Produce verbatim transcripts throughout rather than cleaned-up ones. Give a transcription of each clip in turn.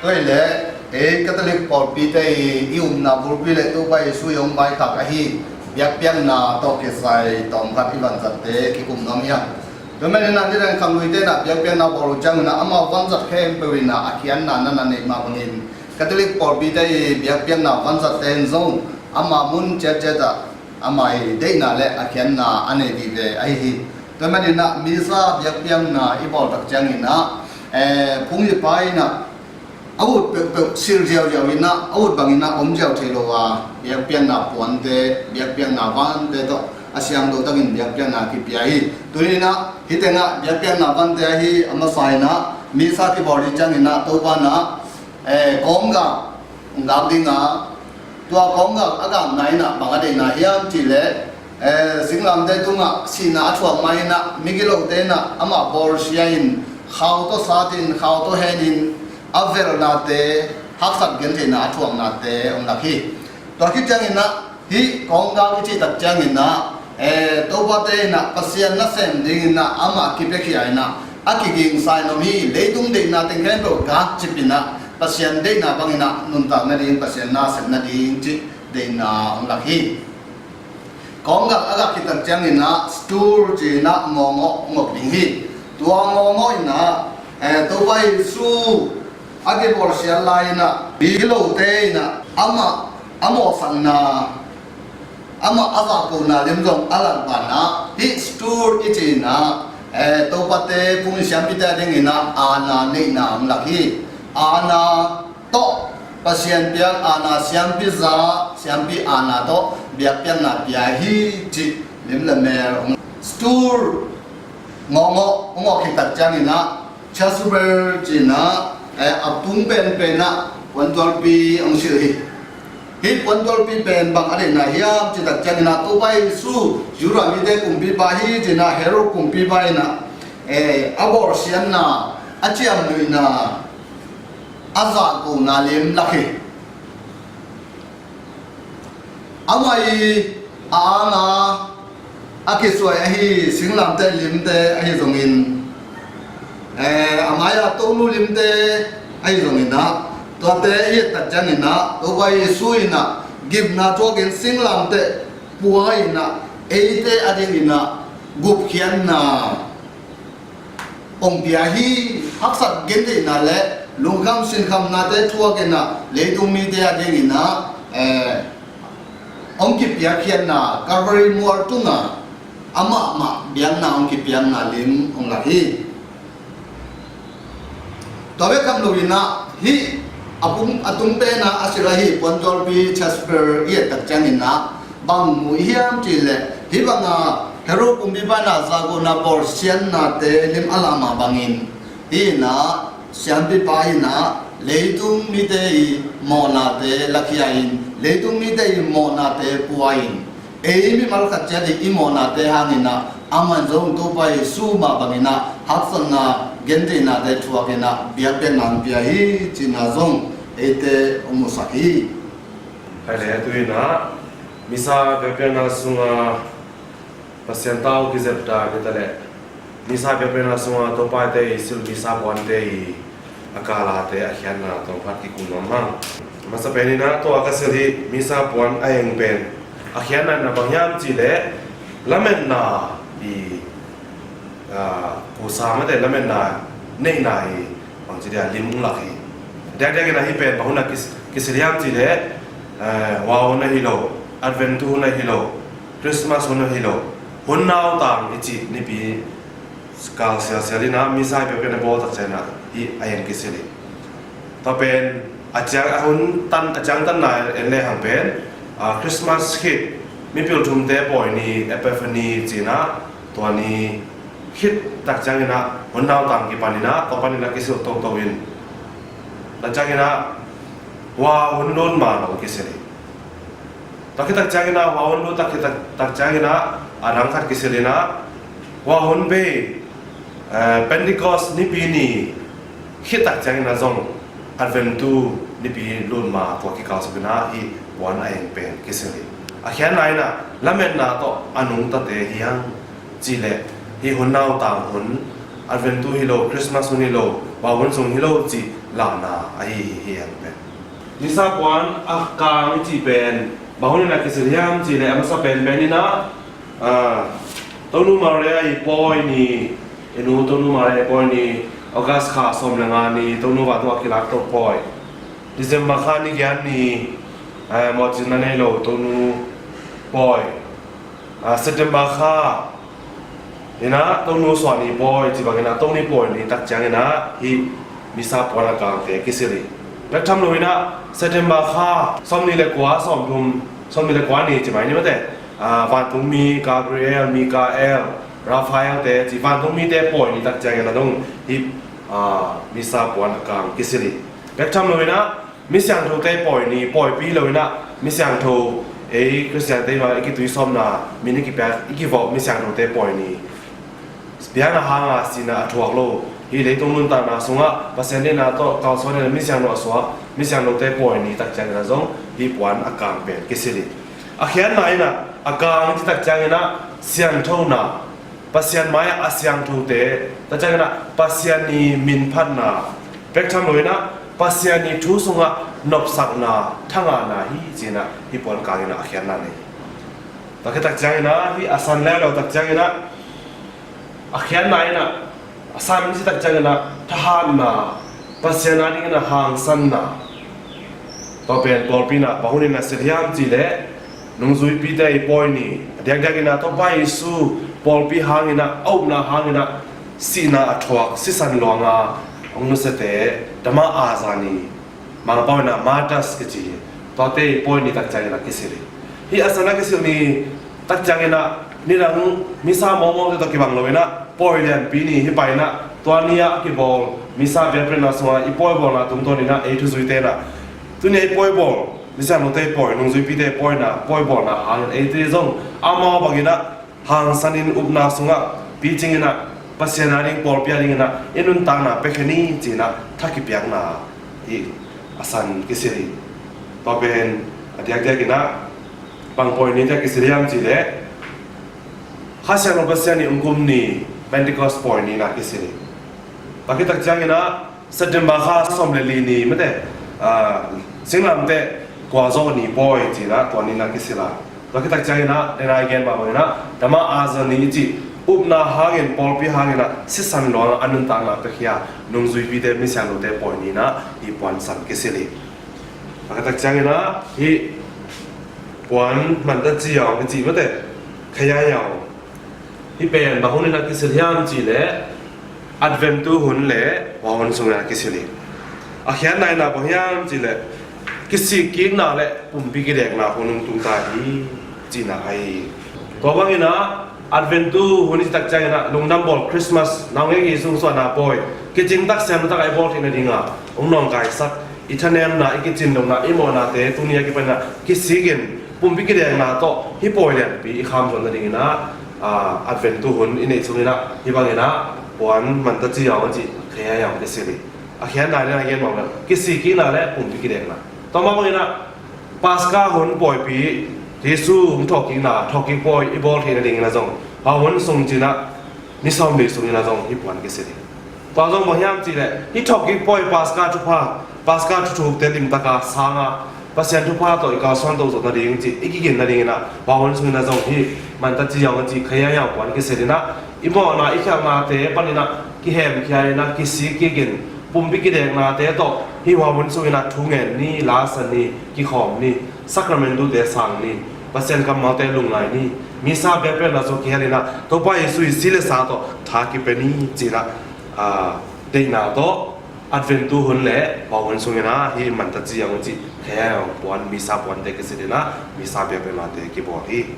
Tua hi leh ei Catholic pawlpite i, i upna bulpi le Topa Jesu i hong vaikhak ahi biakpiakna tawh kisai tawmkhat i vanzatte kikum nuam hi hang. Tua manin ah nidang khangluite in ah biakpiakna bawl uh ciangin ah amau vanzat khempeuh in ah a khiatna na na neih mah bangin Catholic pawlpite i biakpiakna vanzatte in zong ama mun ciatciat ah ama i deihna le a khiatna a nei vive ahi hi. Tua manin ah Misa biakpiakna i bawl tak ciangin ah, eh, phungzipa in ah a ut peuhpeuh silh ziauziau in ah, a ut bangin ah om ziau thei lo a, biakpiakna puante, biakpiakna vante tawh a siangtho takin biakpiakna kipia hi. Tuni in ah hih tengah biakpiakna vante ahi a masa in ah Misa kibawl hi ciangin ah Topa in ah, eh, kawng gak gak ding a, tua kawng gak a gakna in ah bang a deihna hiam cih leh, eh, singlamteh tungah sihna a thuak ma in ah migilote in ah amah bawlsia in khau tawh sat in khau tawh hen in a velnate, haksat gentheihna a thuaknate om lak hi. Tua khit ciangin ah hih kawng gak i cih tak ciangin ah, eh, Topate in ah Pasian nasem dingin ah amah kipiakhia in ah a kigingsa in om hi. Leitung deihna teng khempeuh gakcip in ah Pasian deihna bangin ah nuntak nading, Pasian na sep nading cih deihna om lak hi. Kawng gak a gak khit tak ciangin ah stool ci in ah ngawngawh ngawh ding hi. Tua ngawngawh in ah, eh, Topa Jesu a kibawlsiat lai in ah migilote in ah amah a mawhsakna, amah a zahkona lim zong a lak banah hih stool i ci in ah, eh, Topate phungzipa siampite a dingin ah aana neihna om lak hi. Aana tawh, Pasian piak aana, siampi za, siampi aana tawh biakpiakna pia hi cih lim le mel om. Stool ngawngawh ngawngawh khit tak ciangin ah chasuble ci in ah, eh, a tung penpen ah puantualpi hong silh hi. Hih puantualpi pen bang a deihna hiam cih tak ciangin ah Topa Jesu Judah mite kumpipa hi ci in ah Herod kumpipa in ah, eh, a bawlsiatna, a ciamnuihna, a zahkona lim lak hi. Amah i a aana a kisuai ahi singlamteh limte ahi zongin, eh, a mai-a tonu limte ahi zongin ah, tuate i et tak ciangin ah Topa Jesu in ah gimna thuakin singlamteh pua in ah eite a dingin ah gupkhiatna hong pia hi. Haksat gentheihna le lungkham sinkhamnate thuak in ah leitung mite a dingin ah, eh, hong kipiakkhiatna Calvary mual tungah amah mah biakna hong kipiakna lim hong lak hi. Tua bek tham lo in ah hih a pum a tung pen ah a silh ahi puantualpi chasuble i et tak ciangin ah bang mu hiam cih leh hih banga Herod kumpipa in ah zahkona bawlsiatnate lim a lah mah bangin hih in ah siampipa in ah leitung mite i mawhnate lakhia in leitung mite i mawhnate pua in ei mimal khat ciat i mawhnate hangin ah amah zong Topa Jesu mah bangin ah haksatna gentheihnate thuak in ah biakpiakna hong pia hi cihna zong eite hong musak hi. Hai le tu in ah Misa biakpiakna sungah Pasian tau kizepdan hi ta leh Misa biakpiakna sungah Topa i te i silh Misa puante i a kalate a khiatna tawmkhat kikum nuam hang. Masa pen in ah tua ka silh hih Misa puan a eng pen a khiatna in ah bang hiam cih leh lametna i, ah, kusa mate lametna neihna i bangci dia lim ung lak hi. Diakdiak in ah hih pen bang hun ah kis-, kisilh hiam cih leh, eh, hua hun ahi lo, Advent tu hun ahi lo, Christmas hun ahi lo, hun nautang i cih nipi kal sialsial in ah Misa biakpiakna bawl tak ciangin ah hih a eng kisilh hi. Tua pen a ciang a hun tan a ciangtanna en lehang pen, ah, Christmas khit mipil thumte pawi ni Epiphany ci in ah tua ni khit tak ciangin ah hun nautang kipan in ah tua panin ah kisilh toto in tak ciangin ah hua hun lut ma lo kisilh hi. Tua khit tak ciangin ah hua hun lut tak khit tak, tak ciangin ah a dang khat kisilh in ah hua hun bei, eh, Pentecost nipi ni khit tak ciangin ah zong Advent tu nipi lut ma tua kikal suk in ah hih puan a eng pen kisilh hi. A khiatna in ah lametna tawh a nungtate hi hang cih leh hih hun nautang hun, Advent tu hi lo, Christmas hun hi lo, hua hun sung hi lo cih lahna ahi hi. Hih pen Missa puan a kang i cih pen bang hun in a kisil hiam cih leh, a masa penpen in a, ah, Tonu Maria i pawi ni, i nu Tonu Maria i pawi ni, August kha sawm le nga ni Tonu vantung a kilak to pawi, December kha ni giat ni, ah, mawhcilna nei lo Tonu pawi, ah, September kha in a Tonu suah ni pawi, ci bang in a Tonu pawi ni tak ciang in a hih Missa puan a kangte kisil hi. Bek tham lo in a September kha sawmnih le kua, sawmthum, sawmnih le kua ni ci mai ni mate, ah, vantungmi Gabriel, Mikael, Raphael te ci vantungmite pawi ni tak ciang in a dong hih, ah, Missa puan a kang kisil hi. Bek tham lo in a mi siangthote pawi ni, pawipi lo in a mi siangtho, ei Khristiante mah i kituisawmna, min i kipiak, i kivawh mi siangthote pawi ni, biakna hanga sihna a thuak lo, hih leitung nuntakna sungah Pasian deihna tawh kalsuan in a mi siangtho a suak mi siangthote pawi ni tak ciang in a zong hih puan a kang pen kisil hi. A khiatna in a, a kang i cih tak ciang in a siangthona, Pasian mai-ah a siangthote, tak ciang in a Pasian i min phatna, bek tham lo in a Pasian i thu sungah nopsakna, thangahna hi ci in a hih puan kang in a a khiatna nei. Tua khit tak ciang in a hih a san leuleu tak ciang in a, a khiatna in a, a san i cih tak ciang in a thahatna, Pasian a ding in a hangsanna. Tua pen pawlpi in a bang hun in a sil hiam cih leh, nungzuipite i pawi ni, a diakdiak in a Topa Jesu pawlpi hang in a, a upna hang in a sihna a thuak, sisan luanga hong nusiate, Dhamma Azani, Mangpau in a martyrs kici hi. Tuate i pawi ni tak ciang in a kisil hi. Hih a san a kisil ni tak ciang in a, nidang Missa mawngmawngte tawh kibang lo in a, pawi lianpi ni hi pai in a, tua ni-ah a kibawl Missa biakpiakna sungah i pawibawlna tungtawn in a, ei thuzuite in a, tuni-a i pawibawl, mi siangthote pawi, nungzuipite pawi in a, pawibawlna hangin eite zong amau bang in a hangsan in upna sungah picing in a, Pasian a ding, pawlpi a ding in a i nuntakna piakhia ni ci in a tha kipiakna hi. A san kisil hi. Tua pen a diakdiak in a bang pawi ni tak kisil hiam cih leh, Kha Siangtho Pasian i hong kum ni, Pentecost pawi ni in a kisil hi. Tua khit tak ciang in a September kha sawm le li ni mate, ah, singlamteh kua zawh ni pawi ci in a tua ni in a kisil a. Tua khit tak ciang in a, den a i gen mah bang in a, Dhamma Azani i cih, upna hangin, pawlpi hangin a sisan luang a nuntakna piakhia nungzuipite, mi siangthote pawi ni in a hih puan san kisil hi. Tua khit tak ciang in a hih puan manta ci yaung i cih mate, khaya yaung. Hih pen bang hun in a kisil hiam cih leh, Adventu hun le huahun sung in a kisil hi. A khiatna in a bang hiam cih leh, kisik kikna le pumpi kidekna hun hong tung ta hi cihna ahi hi. Tua bang in a Adventu hun i cih tak ciang in a lungdam bawl, Christmas, naungek i sungsuahna pawi, kicing tak, siamna tak a i bawl theihna ding a hong nawngkaisak, i thanemna, i kicin lohna, i mawhnate tuni a kipan in a kisik in pumpi kidekna tawh hih pawi lianpi i kham zawh nading in a, ah, Adventu hun i neih sung in a, hih bang in a puan manta ci yaung a cih, khaya yaung kisil hi. A khiatna in a gen mah bang, kisik kikna le pumpi kidekna. Tua mah bang in a Paska hun pawipi, Jesu hong thawhkikna, thawhkik pawi i bawl theih nading in a zong, huahun sung ci in a, ni sawmli sung in a zong hih puan kisil hi. Tua zong bang hiam cih leh, hih thawhkik pawi, Paska thupha, Paska thuthukte limtak a sang a, Pasian thupha tawh i kalsuan to zawh nading cih i kigin nading in a, huahun sung in a zong hih manta ci yaung a cih, khaya yaung puan kisil in a, i mawhna, i khialhnate pan in a kihemkhia in a, kisik kik in, pumpi kideknate tawh hih huahun sung in a thu ngen ni, la sa ni, kikhawm ni, Sacramentute sang ni, Pasian kammalte lungngai ni, Missa biakpiakna sung kihel in a, Topa Jesu i si le sa tawh tha kipia ni ci in a, ah, deihna tawh Adventu hun le huahun sung in a hih manta ci yaung a cih, khaya yaung puan, Missa puante kisil in a, Missa biakpiaknate kibawl hi.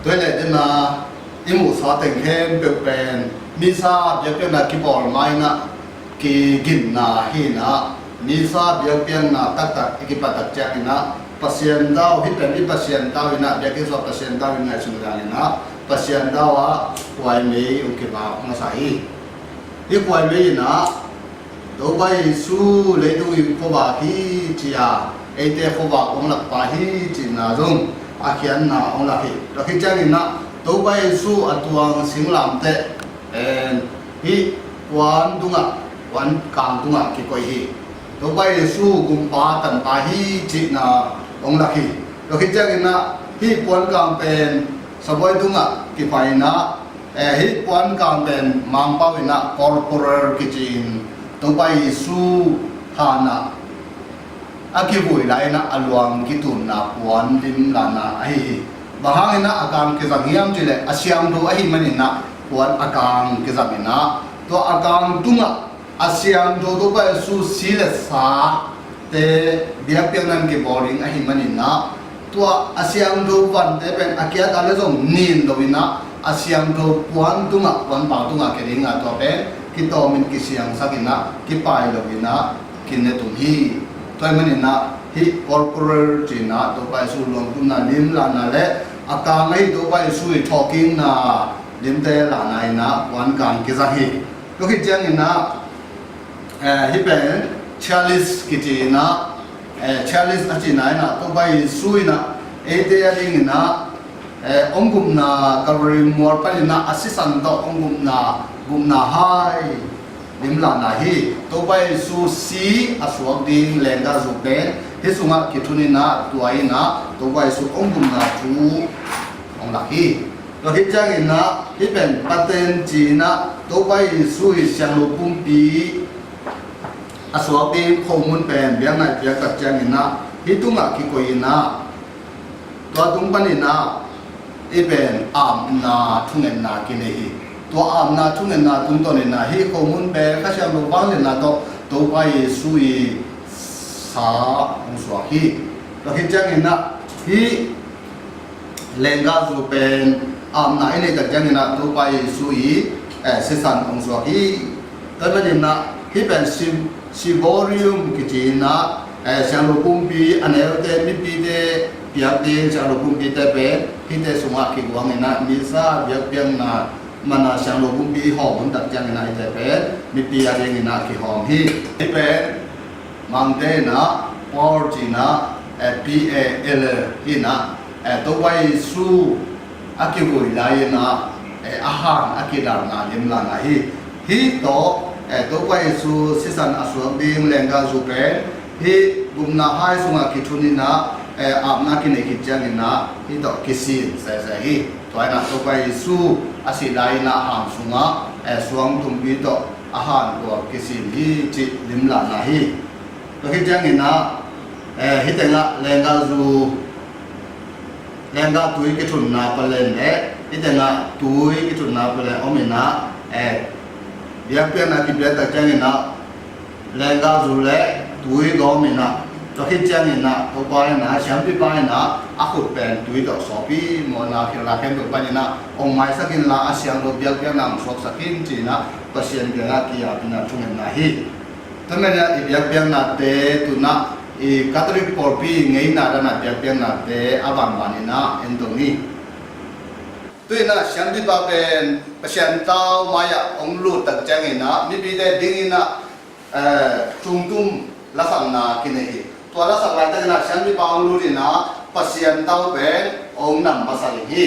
Tua hi leh den a i muhsa teng khempeuh pen Missa biakpiakna kibawl ma in a kiginna hi in a, Missa biakpiakna taktak i kipat tak ciang in a, Pasian dau, hih pen i Pasian dau in a, biakinn sungah Pasian dau in ngaihsun dan in a, Pasian dau ah khuaimei hong kivak masa hi. Hih khuaimei in a, Topa Jesu leitung i khuavak hi ci a, eite khuavak hong lakpa hi cihna zong a khiatna hong lak hi. Tua khit ciangin ah Topa Jesu a tuang singlamteh, eh, hih puan tungah Puan kang tungah kikoih hi. Topa Jesu gumpa tanpa hi cihna hong lak hi. Tua khit ciangin ah hih puan kang pen sabuai tungah kipai in ah, eh, hih puan kang pen Mangpau in ah corporal kici in Topa Jesu han ah a kivui lai in ah a luang kitunna puan limlahna ahi hi. Bang hangin ah a kang kizang hiam cih leh a siangtho ahih manin ah puan a kang kizang in ah tua a kang tungah a siangtho Topa Jesu si le sa te biakpiakna in kibawl ding ahih manin ah tua a siangtho vante pen a kiat ah le zong nin lo in ah a siangtho puan tungah, puan pang tungah kia ding a tua pen kitawm in kisiangsak in ah kipai lo in ah kinetum hi. Tua ahih manin ah hih corporal ci in ah Topa Jesu luang tunna limlahna le a kang ahi Topa Jesu i thawhkikna limte lahna in ah puan kang kizang hi. Tua khit ciangin ah, eh, hih pen chalice kici in ah, eh, chalice a cihna in ah Topa Jesu in ah eite a dingin ah, eh, hong gupna Calvary mual panin ah a sisan tawh hong gupna, gupna hai limlahna hi. Topa Jesu si a suak ding lenggahzu pen hih sungah kithun in ah tua in ah Topa Jesu hong gupna thu hong lak hi. Tua khit ciangin ah hih pen paten ci in ah Topa Jesu i siangtho pumpi a suak ding khomun pen biakna i piak tak ciangin ah hih tungah kikoih in ah tua tung panin ah hih pen apna thungetna kinei hi. Tua apna thungetna tungtawn in ah hih khomun pen Kha Siangtho vangliatna tawh Topa Jesu i sa hong suak hi. Tua khit ciangin ah hih lenggahzu pen apna i neih tak ciangin ah Topa Jesu i, eh, sisan hong suak hi. Tua ahih manin ah hih pen sim-, ciborium kici in ah, eh, siangtho pumpi a neute mipite piak ding siangtho pumpite pen hihte sungah kiguang in ah misa biakpiakna man a siangtho pumpi hawm hun tak ciangin ah hihte pen mipi a dingin ah kihawm hi. Hih pen Mangte in ah Paul ci in ah, eh, P A L L hi in ah, eh, Topa Jesu a kivui lai in ah, eh, a han a kidalna limlahna hi. Hih tawh, eh, Topa Jesu sisan a suak ding lenggahzu pen hih gupna hai sungah kithun in ah, eh, apna kinei khit ciangin ah hih tawh kisin sese hi. Tua in ah Topa Jesu a sih lai in ah han sungah, eh, suang tumpi tawh a han tua kisin hi cih limlahna hi. Tua khit ciangin ah, eh, hih tengah lenggahzu, lenggah tui kithunna palen le hih tengah tui kithunna palen om in ah, eh, biakpiakna kipiak tak ciangin ah lenggahzu le tui gawm in ah, tua khit ciangin ah Topa in ah siampipa in ah a khut pen tui tawh sawpi mawhna khilna khempeuh pan in ah hong maisak inla a siangtho biakpiakna hong suaksak in ci in ah Pasian kiangah ki-ap in ah thungetna hi. Tua manin ah i biakpiaknate tu in ah i Catholic pawlpi ngeina dan ah biakpiaknate a banban in ah en to ni. Tu in ah siampipa pen Pasian tau mai-ah hong lut tak ciangin ah mipite ding in ah, eh, tungtum lasakna kinei hi. Tua lasak laitakin ah siampipa hong lut in ah Pasian tau pen hong nam masa ding hi.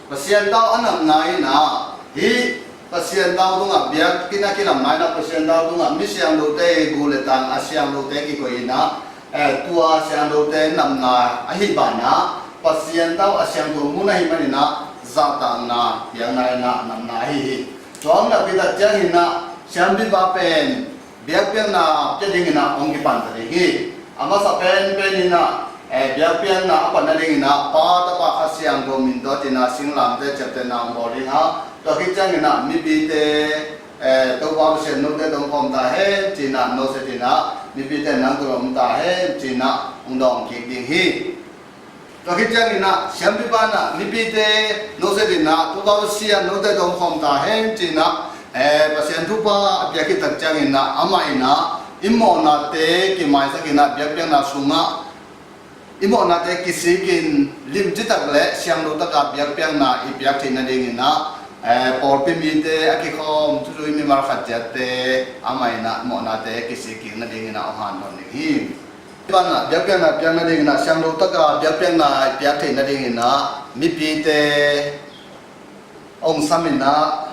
Pasian tau a namna in ah hih Pasian tau tungah biakinn a kinamna in ah Pasian tau tungah mi siangthote i gu le tang a siangthote kikoih in ah, eh, tua siangthote namna ahi banah Pasian tau a siangtho mun ahih manin ah zahtakna piakna in ah namna ahi hi. Tua hong nakpi tak ciangin ah siampipa pen biakpiakna pia dingin ah hong kipan ta ding hi. A masa penpen in ah, eh, biakpiakna a pan nadingin ah Pa, Tapa, Kha Siangtho min tawh ci in ah singlamteh ciaptehna hong bawl ding a, tua khit ciangin ah mipite, eh, Topa Pasian note tawh hong khawm ta hen ci in ah, no se ci in ah mipite nang tawh hong om ta hen ci in ah hong dawng kik ding hi. Tua khit ciangin ah siampipa in ah mipite no se ci in ah Topa Pasian note tawh hong khawm ta hen ci in ah, eh, Pasian thupha a piak khit tak ciangin ah amah in ah i mawhnate kimaisak in ah biakpiakna sungah i mawhnate kisik in limci tak le siangtho tak a biakpiakna i piak theih nadingin ah, eh, pawlpi mite a kikhawm, cucu i mimal khat ciatte amah in ah mawhnate kisik kik nadingin ah hong hanthawn ding hi. Banah biakpiakna piak nadingin ah siangtho tak a biakpiakna i piak theih nadingin ah mipite hong sam in ah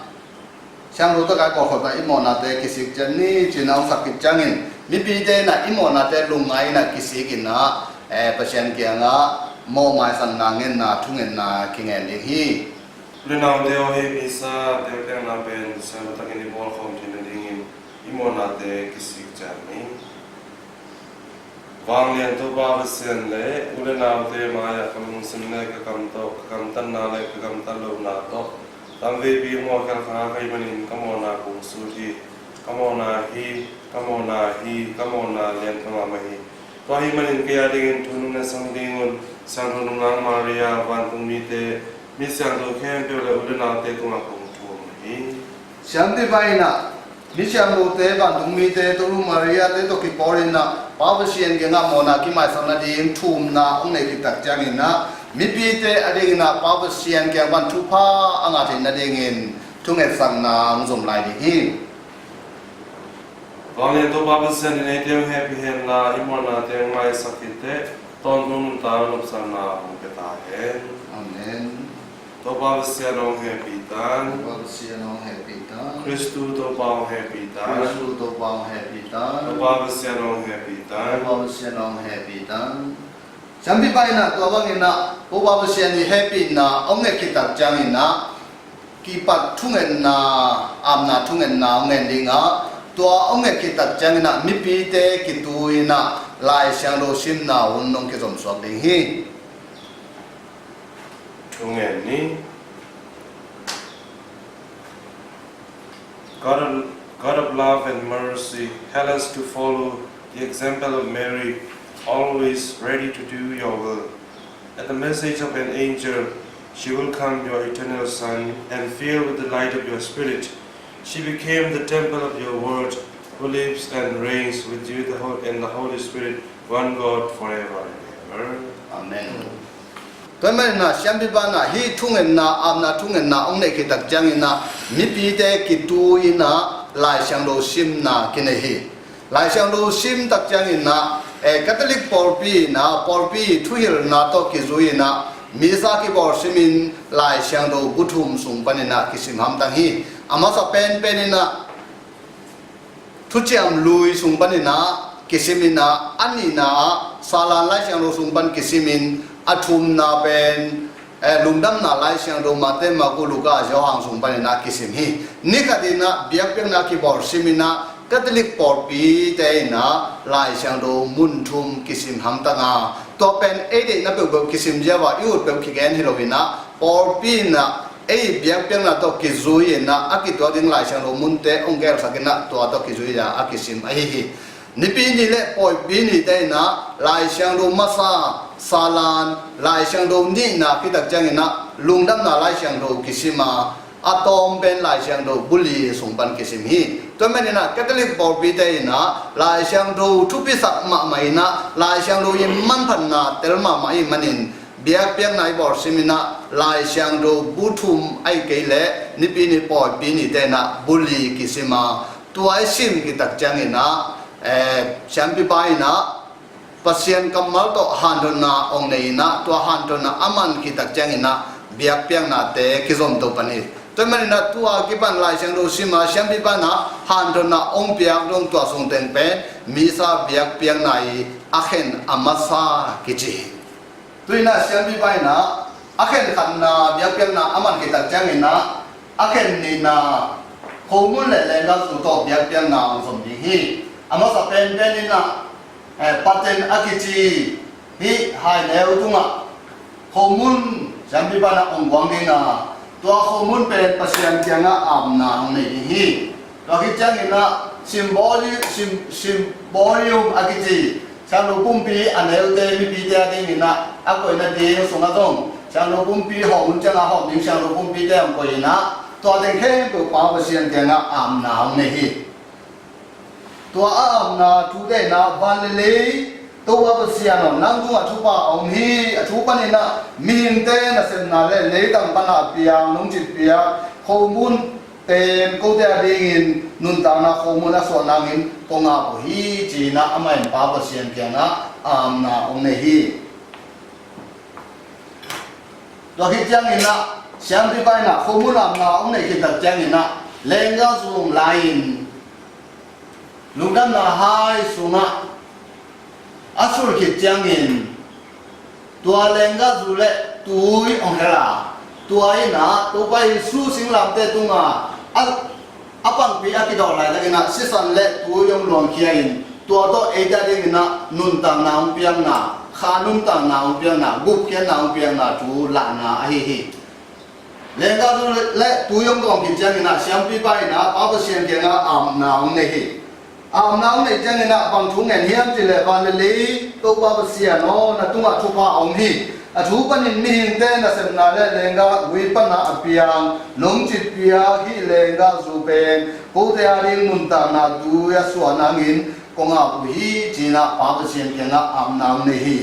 Siangtho takin i pawlkhat ah i mawhnate kisik ciat ni ci-in a hong sak khit ciangin, mipite in ah i mawhnate lungngai in ah kisik in ah, eh, Pasian kiangah mawh maisanna ngenna, thungetna kingen ding hi. U le naute aw, hih misa telpiakna pen siangtho takin i bawl khawm theih nadingin i mawhnate kisik ciat ni. Vanglian Topa Pasian, le u le naute mai-ah ka lungsim le ka kam tawh, ka gamtatna le ka gamtat lohna tawh, tamveipi hong mawhkhial kha ka hih manin ka mawhna kong sut hi. Ka mawhna hi, ka mawhna hi, ka mawhna lian ka mahmah hi. Tua ahih manin kei a dingin thu nong ngetsak ding un, Siangtho Nungnung Maria, vantung mite, mi siangtho khempeuh le u le naute tungah kong thum hi. Siampi Pa in ah mi siangthote, vantung mite, Tolu Maria te tawh kipawl in ah Pa Pasian kiangah mawhna kimaisak nading thumna hong neih khit tak ciangin ah, mipite a dingin ah Pa Pasian kiang pan thupha a ngah theih nadingin thungetsakna hong zom lai ding hi. Vanglian Topa Pasian in eite hong hehpih hen la, i mawhnate hong maisak khit teh, tawntung nuntak nopsakna hong pia ta hen. Amen. Topa Pasian hong hehpih ta. Topa Pasian hong hehpih ta. Khristu Topa hong hehpih ta. Khristu Topa hong hehpih ta. Topa Pasian hong hehpih ta. Topa Pasian hong hehpih ta. Siampi Pa in ah tua bangin ah Topa Pasian i hehpihna hong nget khit tak ciangin ah, kipat thungetna, apna thungetna hong ngen ding a, tua hong nget khit tak ciangin ah mipite kitu in ah Lai Siangtho simna hun hong kizom suak ding hi. Thungen ni. God of, God of love and mercy, help us to follow the example of Mary, always ready to do your will. At the message of an angel, she welcomed your eternal Son and filled with the light of your Spirit. She became the temple of your word, who lives and reigns with you the Hol-, and the Holy Spirit, one God, forever and ever. Amen. Tua ahih manin ah Siampi Pa in ah hih thungetna, apna thungetna hong neih khit tak ciangin ah mipite kitu in ah Lai Siangtho simna kinei hi. Lai Siangtho sim tak ciangin ah, eh, Catholic pawlpi in ah, pawlpi thuhilhna tawh kizui in ah, Misa kibawl simin Lai Siangtho bu thum sung panin ah kisim hamtang hi. A masa penpen in ah Thuciam Lui sung panin ah kisim in ah, a nihna ah Salan Lai Siangtho sung pan kisimin, a thumna pen, eh, Lungdamna Lai Siangtho Mate, Marku, Luka, Johan sung panin ah kisim hi. Ni khat in ah biakpiakna kibawl simin ah Catholic pawlpite in ah Lai Siangtho mun thum kisim hamtang a, tua pen ei deihna peuhpeuh kisim ziau a, i ut peuh kigen hi lo in ah, pawlpi in ah ei biakpiakna tawh kizui in ah a kituak ding Lai Siangtho munte hong gelsak in ah tua tawh kizui a, a kisim ahi hi. Nipi ni le Pawipi nite in ah Lai Siangtho masa, Salan, Lai Siangtho nihna khit tak ciangin ah Lungdamna Lai Siangtho kisim a, a tawm pen Lai Siangtho bu li sung pan kisim hi. Tua ahih manin ah Catholic pawlpite in ah Lai Siangtho thupisak mahmah in ah Lai Siangtho i manphatna tel mahmah ahih manin, biakpiakna i bawl simin ah Lai Siangtho bu thum ahih kei leh Nipi ni, Pawipi nite in ah bu li kisim a, tua i sim khit tak ciangin ah, eh, Siampi Pa in ah Pasian kammal tawh hanthotna hong nei in ah, tua hanthotna a man khit tak ciangin ah biakpiaknate kizom to pan hi. Tua ahih manin ah tua kipan Lai Siangtho sim a, Siampi Pa in ah hanthotna hong piak dong, tua sung teng pen Misa biakpiakna i a khen a masa kici hi. Tu in ah Siampi Pa in ah a khen khatna biakpiakna a man khit tak ciangin ah, a khen nihna khomun le leenggangtu tawh biakpiakna hong zom ding hi. A masa penpen in ah, eh, paten a kici hih Haineu tungah khomun Siampi Pa in ah hong guang ding a, tua khomun pen Pasian kiangah apna hong nei ding hi. Tua khit ciangin ah symboli-, sym-, symbolium a kici, Siangtho Pumpi a neute mipite a dingin ah a koihna ding sungah zong Siangtho Pumpi hawm hun ciangah hawm ding Siangtho Pumpite hong koih in ah, tua teng khempeuh Pa Pasian kiangah apna hong nei hi. Tua a apna thute in ah, van le lei Topa Pasian aw, nang tungah thupha a om hi. A thu panin ah mihingte nasepna le leitang pan a piang nong citpiak khomun pen kote a dingin nuntakna khomun a suah nangin kong ap uh hi, ci-in ah amah in Pa Pasian kiangah apna hong nei hi. Tua khit ciangin ah Siampi Pa in ah khomun apna hong neih khit tak ciangin ah, Lenggahzu lai-in lungdamna hai sungah a sulh khit ciangin tua lenggahzu le tui hong hel a, tua in ah Topa Jesu singlamteh tungah a, a pangpi a kidawh laitakin ah sisan le tui hong luangkhia in, tua tawh eite adingin ah nuntakna hong piakna, kha nuntakna hong piakna, gupkhiatna hong piakna thu lahna ahi hi. Lenggahzu le tui hong gawm khit ciangin ah siampipa in ah Pa Pasian kiangah apna hong nei hi. Apna hong neih ciangin ah bang thu ngen hiam cih leh, van le lei Topa Pasian aw, na tungah thupha a om hi. A thu panin mihingte nasepna le lenggah gui pana a piang nong citpih a, hih lenggahzu pen kote ading nuntakna tui a suah nangin kong ap uh hi, ci-in ah Pa Pasian kiangah apna hong nei hi.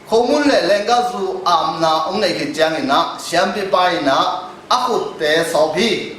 Khomun le lenggahzu apna hong neih khit ciangin ah siampipa in ah a khutte sawp hi.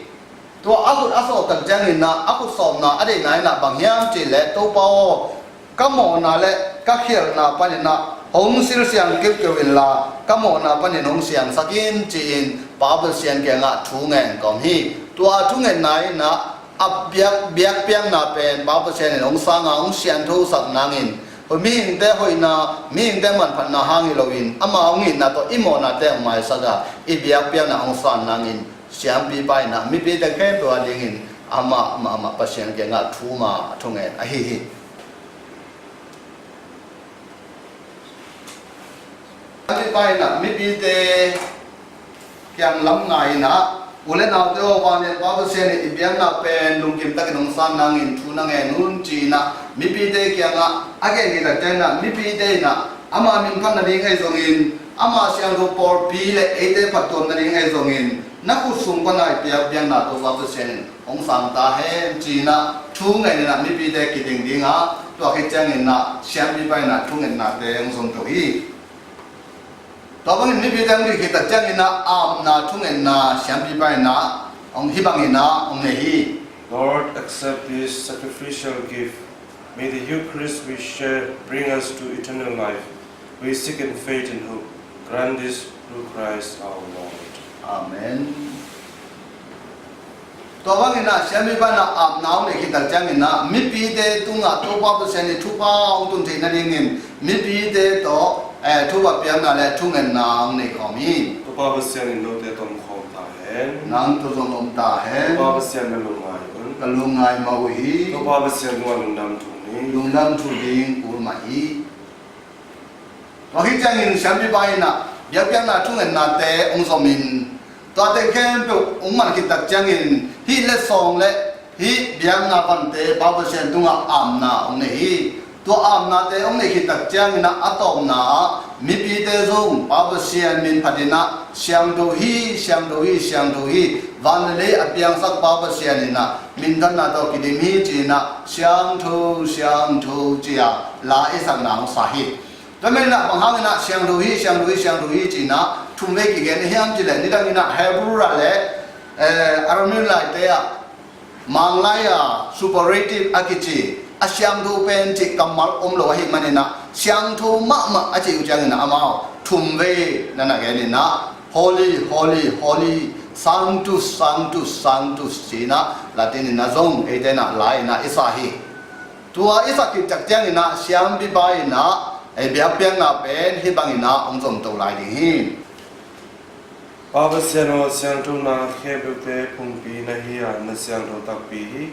Tua a khut a sawp tak ciangin ah a khut sawpna a deihna in ah bang hiam cih leh, Topa aw, ka mawhna le ka khialhna panin ah hong silsiang keukeu inla, ka mawhna panin hong siangsak in, ci-in Pa Pasian kiangah thu ngen kawm hi. Tua thu ngetna in ah a biak, biakpiakna pen Pa Pasian in hong sang a, hong sianthosak nangin, mihingte hoihna, mihingte manphatna hang hi loin ama hong itna tawh i mawhnate hong maisak a, i biakpiakna hong san nangin siampipa in ah mipite khempeuh adingin amah mahmah Pasian kiangah thu ma a thungen ahi hi. Siampipa in ah mipite kiang lam ngai in ah, u le naute aw, vanglian Pa Pasian in i biakna pen lungkim takin hong san nangin thu na ngen un, ci-in ah mipite kiangah a gen khit tak ciangin ah mipite in ah ama min phat nading ahi zongin, ama siangtho pawlpi le eite phattuam nading ahi zongin, na khut sung pana i piak biakna Topa Pasian in hong sang ta hen, ci-in ah thu ngen in ah mipite kiding ding a, tua khit ciangin ah siampipa in ah thungetnate hong zom to hi. Tua bangin mipite hong dik khit tak ciangin ah apna thungetna siampipa in ah hong, hih bangin ah hong nei hi. Lord, accept this sacrificial gift. May the Eucharist we share bring us to eternal life. We seek in faith and hope. Grant this through Christ our Lord. Amen. Tua bangin ah siampipa in ah apna hong neih khit tak ciangin ah mipite tungah Topa Pasian i thupha hong tun theih nadingin mipite tawh, eh, thupha piakna le thungetna hong nei khawm hi. Topa Pasian in note tawh om khawm ta hen. Nang tawh zong om ta hen. Topa Pasian, na lungngai un. Ka lungngai mah uh hi. Topa Pasian tungah lungdam thum ni. Lungdam thum ding kul mah hi. Tua khit ciangin siampipa in ah biakpiakna thungetnate hong zom in, tuate khempeuh hong man khit tak ciangin hih letsong le hih biakna vante Pa Pasian tungah apna hong nei hi. Tua apnate hong neih khit tak ciangin ah a tawpna ah mipite zong Pa Pasian min phat in ah, siangtho hi, siangtho hi, siangtho hi, van le lei a piangsak Pa Pasian in ah minthanna tawh kidim hi, ci-in ah siangtho, siangtho ci-a la i sakna hong sa hi. Tua manin ah bang hangin ah siangtho hi, siangtho hi, siangtho hi ci-in ah thum vei kigen hiam cih leh, nidangin ah Hebrew ah le, eh, Aramaic laite ah, Manglai ah superlative a kici, a siangtho pen cih kammal om lo ahih manin ah siangtho mahmah a cih uh ciangin ah amau thum vei na na gen in ah, Holy, holy, holy, Sanctus, Sanctus, Sanctus, ci-in ah Latin in ah zong eite in ah la in ah i sa hi. Tua i sak khit tak ciangin ah siampipa in ah, eh, biakpiakna pen hih bangin ah hong zom to lai ding hi. Pa Pasian aw, siangthona khempeuhte phungpi na hi a, na siangtho takpi hi.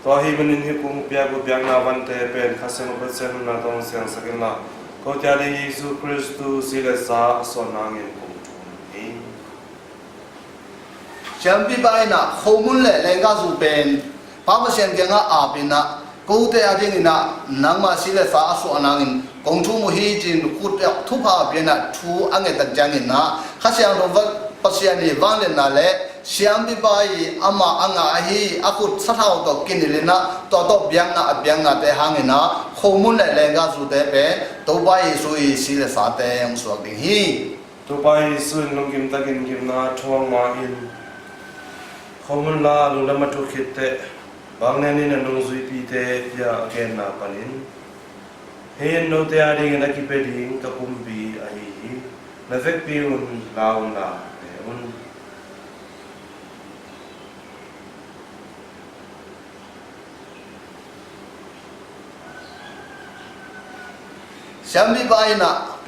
Tua ahih manin hih kong piak uh biakna vante pen Kha Siangtho Pasian nunna tawh hong siangsak inla, kote ading Jesu Khristu si le sa a suah nangin kong thum hi. Siampipa in ah khomun le lenggahzu pen Pa Pasian kiangah ap in ah, kote adingin ah nangma si le sa a suah nangin kong thum uh hi, ci-in khut ah thupha a pia in ah thu a nget tak ciangin ah, Kha Siangtho Pasian i vangliatna le siampipa i amah a ngah ahi a khut sathau tawh kinilh in ah, tua tawh biakna a piaknate hangin ah khomun le lenggahzute pen Topa Jesu i si le sate hong suak ding hi. Topa Jesu in lungkim takin gimna a thuak ma-in, khomun la lungdam a thuk khit teh, vanglian in a nungzuipite pia a genna panin, hih in note adingin a kipia ding ka pumpi ahi hi. Na vekpi un, la unla, Siampipa in ah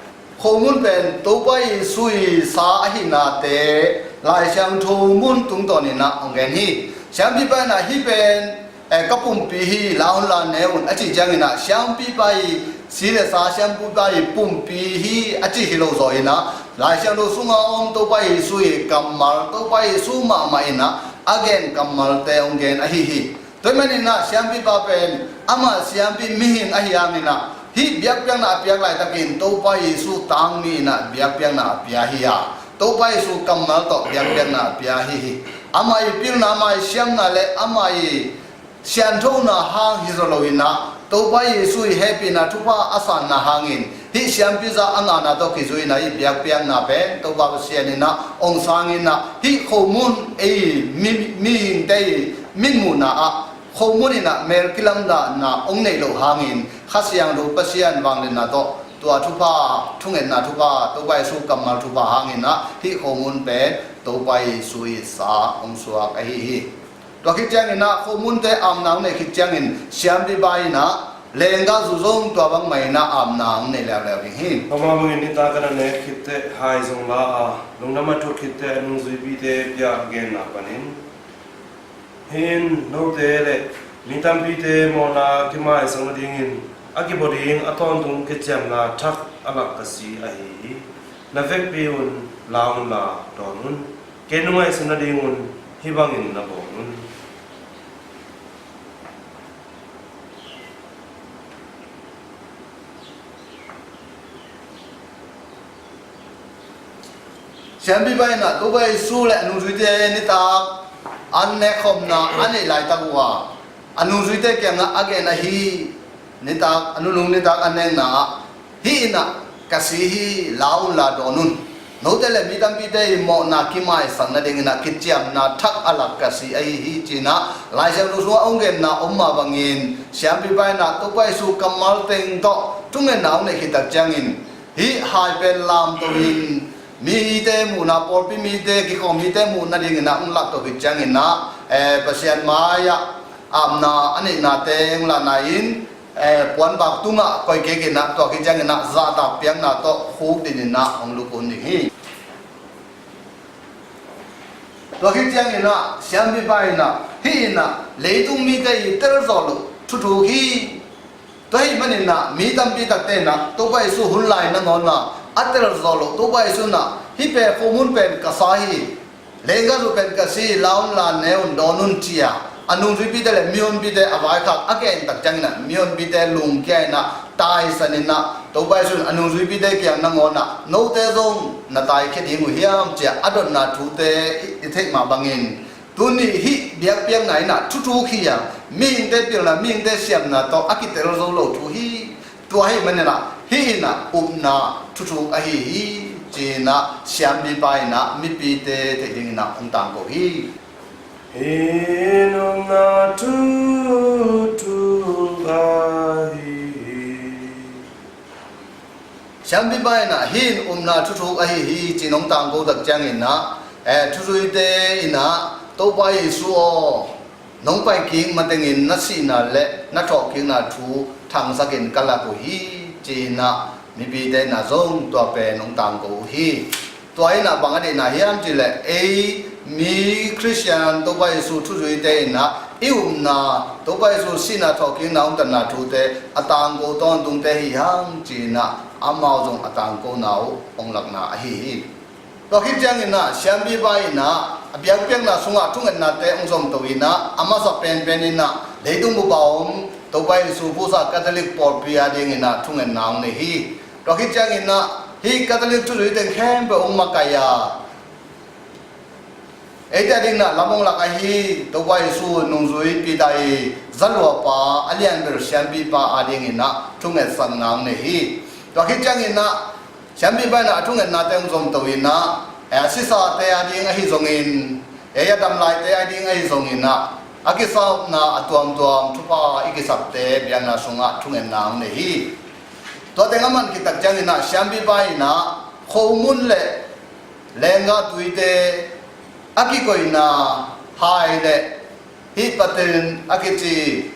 khomun pen Topa Jesu i sa ahi nate Lai Siangtho mun tungtawn in ah hong gen hi. Siampipa in ah hih pen eh, ka pumpi hi, la un la ne un a cih ciangin ah siampipa i si le sa, siampipa i pumpi hi a cih hi lo zaw in ah Lai Siangtho sungah a om Topa Jesu i kammal, Topa Jesu mahmah in ah a gen kammalte hong gen ahi hi. Tua ahih manin ah siampipa pen amah siampi mihing ahi hangin ah hih biakpiakna a piak laitakin Topa Jesu tangmi in ah biakpiakna a pia hi a, Topa Jesu kammal tawh biakpiakna a pia ahi hi. Amah i pilna, amah i siamna le amah i sianthona hang hi zaw lo in ah Topa Jesu i hehpihna thupha a sanna hangin hih siampi zah a ngahna tawh kizui in ah hih biakpiakna pen Topa Pasian in ah hong sang in ah hih khomun ei mi, mihingte i mitmuhna ah khomun in ah mel kilamdanna hong neih loh hangin Kha Siangtho Pasian vangliatna tawh tua thupha, thungetna thupha, Topa Jesu kammal thupha hangin ah hih khomun pen Topa Jesu i sa hong suak ahi hi. Tua khit ciangin ah khomunte apna hong neih khit ciangin siampipa in ah lenggahzu zong tua bangmah in ah apna hong nei leuleu ding hi. Tua mah bangin nitak a na nek khitteh hai zong la a, lungdam a thuk khitteh a nungzuipite piak genna panin, hih in note le mi tampite mawhna kimaisak nadingin a kibaw ding a tawntung kiciamna thak a lak ka si ahi hi. Na vekpi un la un la dawn un. Kei nong ngaihsun nadingun hih bangin na bawl un. Siampipa in ah Topa Jesu le a nungzuite nitak an nekkhopna a neih laitak uh a, a nungzuite kiangah a gen ahi. Nitak a nunung nitak a nekna ah hih in ah ka si hi, la un la dawn un. Note le mi tampite i mawhna kimaisak nadingin ah kiciamna thak a lak ka si ahi hi ci-in ah Lai Siangtho sungah hong genna om mah bangin siampipa in ah Topa Jesu kammal teng tawh thungetna hong neih khit tak ciangin hih hai pen lamto in mite muhna, pawlpi mite, kikhawm mite muhna dingin ah hong lakto khit ciangin ah eh, Pasian mai-ah apna a neihnate hong lahna in eh, puanbak tungah koih kik in ah tua khit ciangin ah zahtak piakna tawh khukdin in ah hong lukun ding hi. Tua khit ciangin ah siampipa in ah hih in ah leitung mite i telzawh loh thuthuk hi. Tua ahih manin ah mi tampi takte in ah Topa Jesu hun lai nangawn ah a telzawh loh Topa Jesu in ah hih pen khomun pen ka sa hi, lenggahzu pen ka si, la un la ne un dawn un ci-a a nungzuipite le mihonpite a vaikhak a gen tak ciangin ah mihonpite lungkia in ah taisan in ah Topa Jesu in a nungzuipite kiang nangawn ah note zong na taikhia ding uh hiam ci-a a dotna thute i, i theih mah bangin tuni hih biakpiakna in ah thuthuk hi a, mihingte pilna, mihingte siamna tawh a kitel zo lo thu hi. Tua ahih manin ah hih in ah upna thuthuk ahi hi ci-in ah siampipa in ah mipite theih dingin ah hong tangko hi. Hih in upna thuthuk ahi hi. Siampipa in ah hih in upna thuthuk ahi hi ci-in hong tangko tak ciangin ah eh, thuzuite in ah Topa Jesu aw, nong pai kik matengin na sihna le na thawhkikna thu thangsakin ka lak uh hi ci-in ah mipite in ah zong tua pen hong tangko uh hi. Tua in ah bang a deihna hiam cih leh ei mi Khristian Topa Jesu thuzuite in ah i upna Topa Jesu sihna thawhkikna hong tanna thute a tangko tawntungte hi hang ci-in ah amau zong a tangkona uh hong lakna ahi hi. Tua khit ciangin ah siampipa in ah a biakpiakna sungah thungetnate hong zomto in ah a masa penpen in ah leitung bup a om Topa Jesu pusa Catholic pawlpi a dingin ah thungetna hong nei hi. Tua khit ciangin ah hih Catholic thuzuite khempeuh hong makaih a, eite a dingin ah lam hong lak ahi Topa Jesu nungzui Peter i zaluapa a lianbel siampipa a dingin ah thungetsakna hong nei hi. Tua khit ciangin ah siampipa in ah a thungetnate hong zomto in ah eh, a sisate a ding ahi zongin, eh, a damlaite a ding ahi zongin ah a kisaupna a tuamtuam thupha i kisapte biakna sungah thungetna hong nei hi. Tua teng a man khit tak ciangin ah siampipa in ah khomun le lenggah tuite a kikoihna hai le hih patin a kici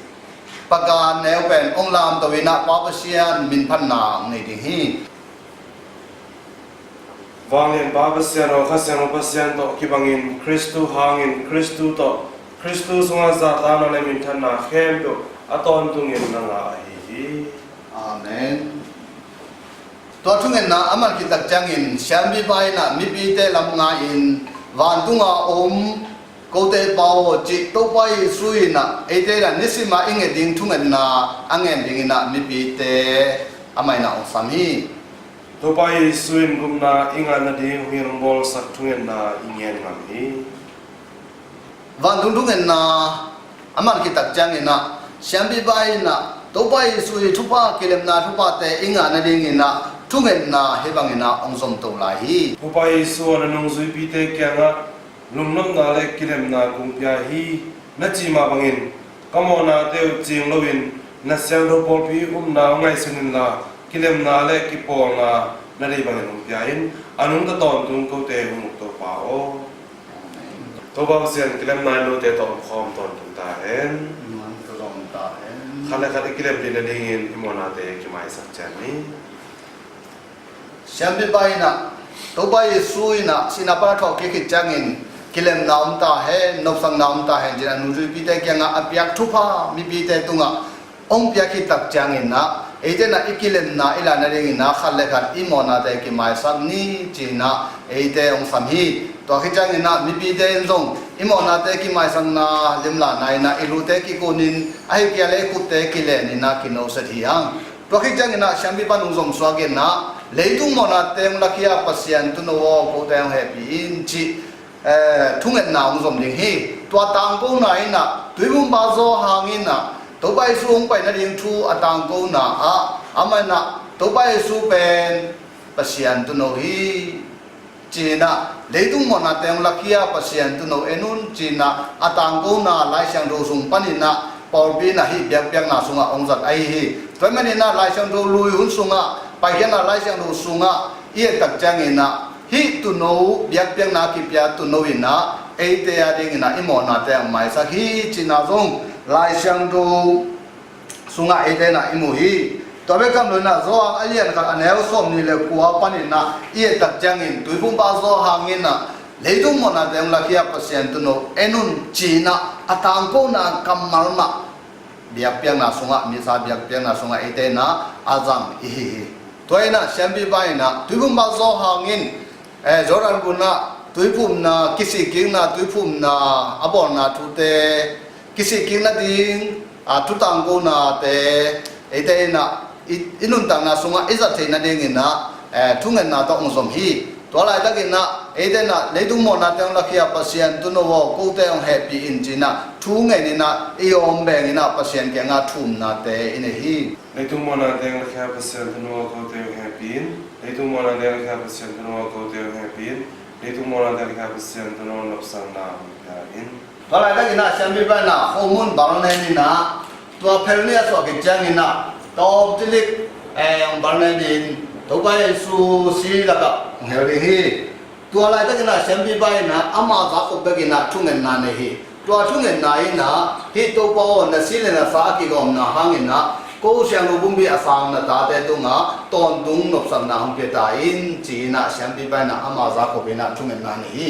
pagan neu pen hong lamto in ah Pa Pasian minphatna hong nei ding hi. Vanglian Pa Pasian aw, Kha Siangtho Pasian tawh kibangin Khristu hangin Khristu tawh Khristu sungah zahtakna le minthanna khempeuh a tawntungin na ngah ahi hi. Amen. Tua thungetna a man khit tak ciangin siampipa in ah mipite lam nga-in, vantunga om kote Pa aw cih Topa Jesu in ah eite in ah nisim a i nget ding thungetna a ngen dingin ah mipite amah in ah hong sam hi. Topa Jesu in gupna i ngah nading hong bawlsak thungetna i ngen ngam hi. Vantung thungetna a man khit tak ciangin ah siampipa in ah Topa Jesu i thupha, kilemna thuphate i ngah nadingin ah thungetna hih bangin ah hong zom to lai hi. Topa Jesu aw, na nungzuipite kiangah lungnopna le kilemna kong pia hi, na cih mah bangin ka mawhnate uh cing loin na siangtho pawlpi upna hong ngaihsun inla, kilemna le kipawlna na deih bangin hong pia in. A nungta tawntung kote hong uk Topa aw. Topa Pasian, kilemna i note tawh omkhawm tawntung ta hen. Khat le khat i kilem ding nadingin i mawhnate kimaisak ciat ni. Siampipa in ah, Topa Jesu in ah sihna pan a thawhkik khit ciangin kilemna om ta hen, nopsakna om ta hen ci-in a nungzuipite kiangah a piak thupha mipite tungah hong piak khit tak ciangin ah eite in ah i kilemna i la nadingin ah khat le khat i mawhnate kimaisak ni ci-in ah eite hong sam hi. Tua khit ciangin ah mipite in zong i mawhnate kimaisakna limlahna in ah i lute kikunin, ahih kei leh i khutte kilenin ah kinoset hi hang. Tua khit ciangin ah siampipa in hong zomsuak in ah, leitung mawhnate hong lakhia Pasian Tuuno aw, kote hong hehpih in cih, eh, thungetna hong zom ding hi. Tua tangkona in ah Tuiphumpa Johan in ah Topa Jesu hong pai nading thu a tangkona ah amah in ah Topa Jesu pen Pasian Tuuno hi ci-in ah, leitung mawhnate hong lakhia Pasian Tuuno en un ci-in ah a tangkona Lai Siangtho sung panin ah pawlpi in ah hih biakpiakna sungah hong zat ahi hi. Tua ahih manin ah Lai Siangtho lui hun sungah, Paikhiatna Lai Siangtho sungah i et tak ciangin ah hih Tuuno, biakpiakna kipia Tuuno in ah eite a dingin ah i mawhnate hong maisak hi cihna zong Lai Siangtho sungah eite in ah i mu hi. Tua bek tham loin ah Johan a lian khat a neu sawmnih le kua panin ah i et tak ciangin Tuiphumpa Johan in ah leitung mawhnate hong lakhia Pasian Tuuno en un ci-in ah a tangkona kammal mah biakpiakna sungah, Missa biakpiakna sungah eite in ah a zang i hi hi. Tua in ah siampipa in ah Tuiphumpa Johan in, eh, Jordan gun ah tuiphumna, kisikkikna tuiphumna a bawlna thute, kisikkik nading, a, thutangkonate eite in ah i, i nuntakna sungah i zat theih nadingin ah, eh, thungetna tawh hong zom hi. Tua laitakin ah eite in ah leitung mawhnate hong lakhia Pasian Tuuno aw, kote hong hehpih in ci-in ah thu ngenin ah i awm bengin ah Pasian kiangah thumnate i nei hi. Leitung mawhnate hong lakhia Pasian Tuuno aw, kote hong hehpih in. Leitung mawhnate hong lakhia Pasian Tuuno aw, kote hong hehpih in. Leitung mawhnate hong lakhia Pasian Tuuno aw, nopsakna hong pia in. Tua laitakin ah siampipa in ah khomun bang nen in ah tua phel nih a suah khit ciangin ah tawp tilik, eh, hong bang nen in Topa Jesu si lakah hong hel ding hi. Tua laitakin ah siampipa in ah ama Jacob bekin ah thungetna nei hi. Tua thungetna in ah hih Topa aw, na si le na sa a kigawmna hangin ah ko siangtho pumpi a sang na tate tungah tawntung nopsakna hong pia ta in ci-in ah siampipa in ah ama Jacob in ah thungetna nei hi.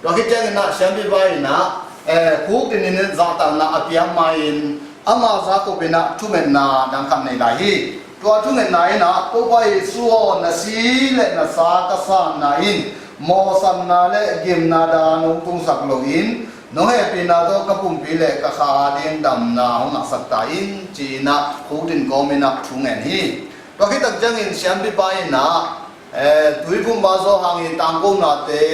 Tua khit ciangin ah siampipa in ah, eh, khukdin in zahtakna a piak ma-in ama Jacob in ah thungetna dang khat nei lai hi. Tua thungetna in ah Topa Jesu aw, na si le na sa ka sanna in mawhsakna le gimna dan hong tungsak loin nong hehpihna tawh ka pumpi le ka kha ading damna hong ngahsak ta in ci-in ah khukdin kawmin ah thungen hi. Tua khit tak ciangin siampipa in ah, eh, Tuiphumpa Johan i tangkonate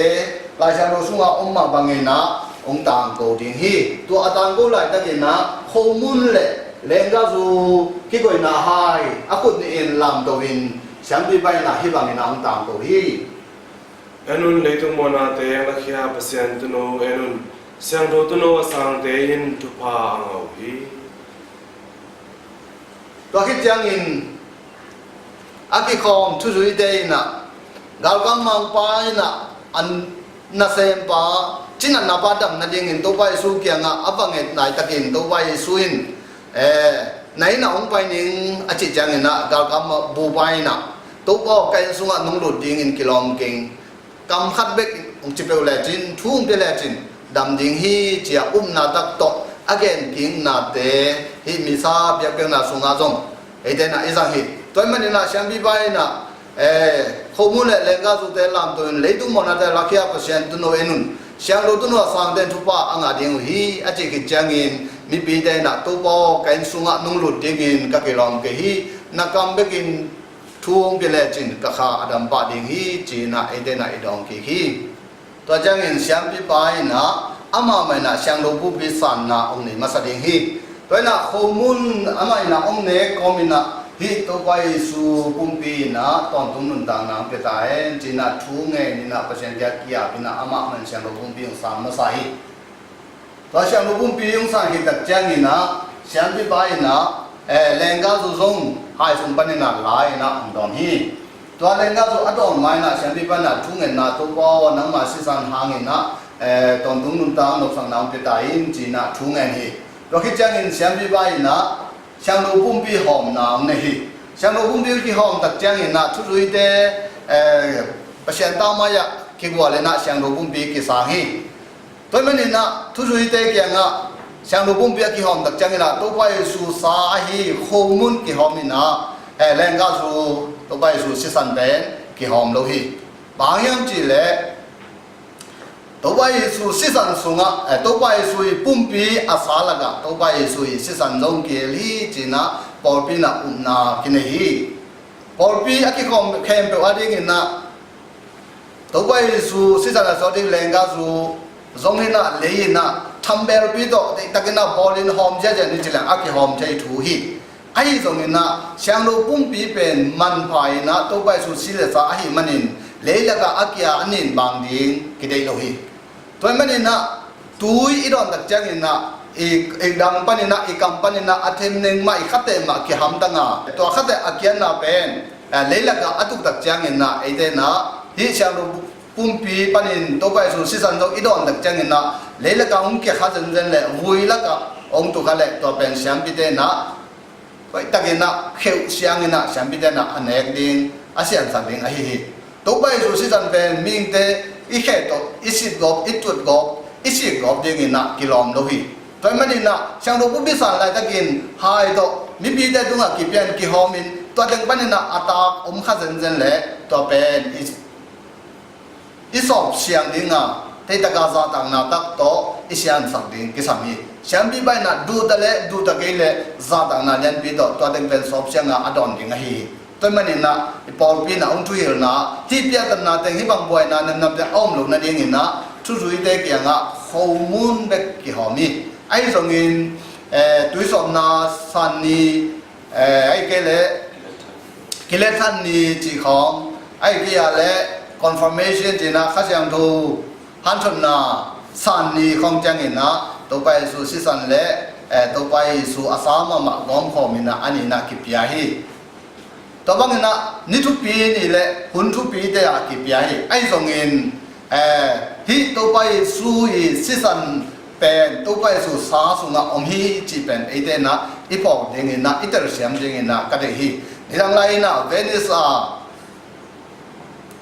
Lai Siangtho sungah om mah bangin ah hong tangko ding hi. Tua a tangko laitakin ah khomun le lenggahzu kikoihna hai a khut nih in lamto in siampipa in ah hih bangin ah hong tangko hi. En un, leitung mawhnate hong lakhia Pasian Tuuno en un, Siangtho Tuuno a sangte in thupha a ngah uh hi. Tua khit ciangin a kikhawm thuzuite in ah galkapmangpa in ah an nasempa, cinatna pa dam nadingin Topa Jesu kiangah a va nget laitakin Topa Jesu in, eh, na innah hong pai ning a cih ciangin ah galkap bupa in ah, Topa aw, ka inn sungah nong lut dingin kilawm keng. Kam khat bek hong ci peuh lecin, thu hong pia lecin dam ding hi, ci-a upna tak tawh a gen kiknate hih misa biakpiakna sungah zong eite in ah i zang hi. Tua ahih manin ah siampipa in ah, eh, khomun le lenggahzute lamto in leitung mawhnate lakhia Pasian tuuno en un, siangtho tuuno a sangte in thupha a ngah ding uh hi, a cih khit ciangin mipite in ah, Topa aw, ka inn sungah nong lut dingin ka kilawm kei hi. Na kam bekin thu hong pia lecin ka kha a dam pah ding hi, ci-in ah eite in ah i dawng kik hi. Tua ciangin siampipa in ah amah mah in ah siangtho pumpi sanna hong nei masa ding hi. Tua in ah khomun amah in ah hong nek kawmin ah hih Topa Jesu pumpi in ah tawntung nuntakna hong pia ta hen, ci-in ah thu ngenin ah Pasian kiang kiap in ah amah mah in siangtho pumpi hong san masa hi. Tua siangtho pumpi hong san khit tak ciangin ah siampipa in ah, eh, lenggahzu zong hai sung panin ah la in ah hong dawn hi. Tua lenggahzu a dawn ma in ah siampipa in ah thu ngen a, Topa aw, nangma sisan hangin ah, eh, tawntung nuntak nopsakna hong pia ta in, ci-in ah thu ngen hi. Tua khit ciangin siampipa in ah siangtho pumpi hawmna hong nei hi. Siangtho pumpi kihawm tak ciangin ah thuzuite, eh, Pasian tau mai-ah kigual in ah siangtho pumpi kisang hi. Tua ahih manin ah thuzuite kiangah siangtho pumpi a kihawm tak ciangin ah Topa Jesu sa ahi khomun kihawm in ah, eh, lenggahzu Topa Jesu sisan pen kihawm lo hi. Bang hang hiam cih leh Topa Jesu sisan sungah, eh, Topa Jesu i pumpi a sa lakah Topa Jesu i sisan zong kihel hi, ci-in ah pawlpi in ah upna kinei hi. Pawlpi a kikhawm khempeuh a dingin ah Topa Jesu sisan a sawt ding lenggahzu zong in ah lei in ah thambelpi tawh deihtakin ah bawlin hawm ziahziah ni ci leng a kihawm thei thu hi. Ahi zongin ah siangtho pumpi pen manpha in ah Topa Jesu si le sa ahih manin leilakah a kia a nin bang ding kideih lo hi. Tua ahih manin ah tui i dawn tak ciangin ah i, i dang panin ah, i kam panin ah a themneng mah, i khatteh mah kihamtang a, tua khatteh a kiatna pen, eh, leilakah a tuk tak ciangin ah eite in ah hih siangtho pumpi panin Topa Jesu sisan zong i dawn tak ciangin ah leilakah hong kia kha zenzen leh vui lakah hong tu kha leh tua pen siampite in ah hoihtakin ah kheuh siangin ah siampite in ah a nek ding, a siansak ding ahi hi. Topa Jesu sisan pen mihingte i khe tawh i sit gawp, i tut gawp, i sik gawp dingin ah kilawm lo hi. Tua ahih manin ah siangtho pumpi san laitakin hai tawh mipite tungah kipia in kihawmin tua teng panin ah a tak om kha zenzen leh tua pen i i sawp siang ding a, teitak a zahtakna tak tawh i siansak ding kisam hi. Siampipa in ah duhta leh duhta kei leh zahtakna lianpi tawh tua teng pen sawp siang a a dawn ding ahi hi. Tua ahih manin ah i pawlpi in ah hong thuhilhna, hih piahtana teng, hih bang buaina nemnam teng a om loh nadingin ah thuzuite kiangah khomun bek kihawm hi. Ahi zongin, eh, tuisawpna san ni, eh, ahih kei leh kilethan ni cih khawng, ahih kei a leh confirmation ci-in ah Kha Siangtho hanthotna san ni khawng ciangin ah Topa Jesu sisan leh, eh, Topa Jesu a sa mahmah gawmkhawm in ah a ni in ah kipia hi. Tua bangin ah ni thupi ni leh hun thupite ah kipia hi. Ahi zongin, eh, hih Topa Jesu i sisan pen Topa Jesu sa sungah om hi cih pen eite in ah i phawk dingin ah, i telsiam dingin ah ka deih hi. Nidang lai-in ah Venice a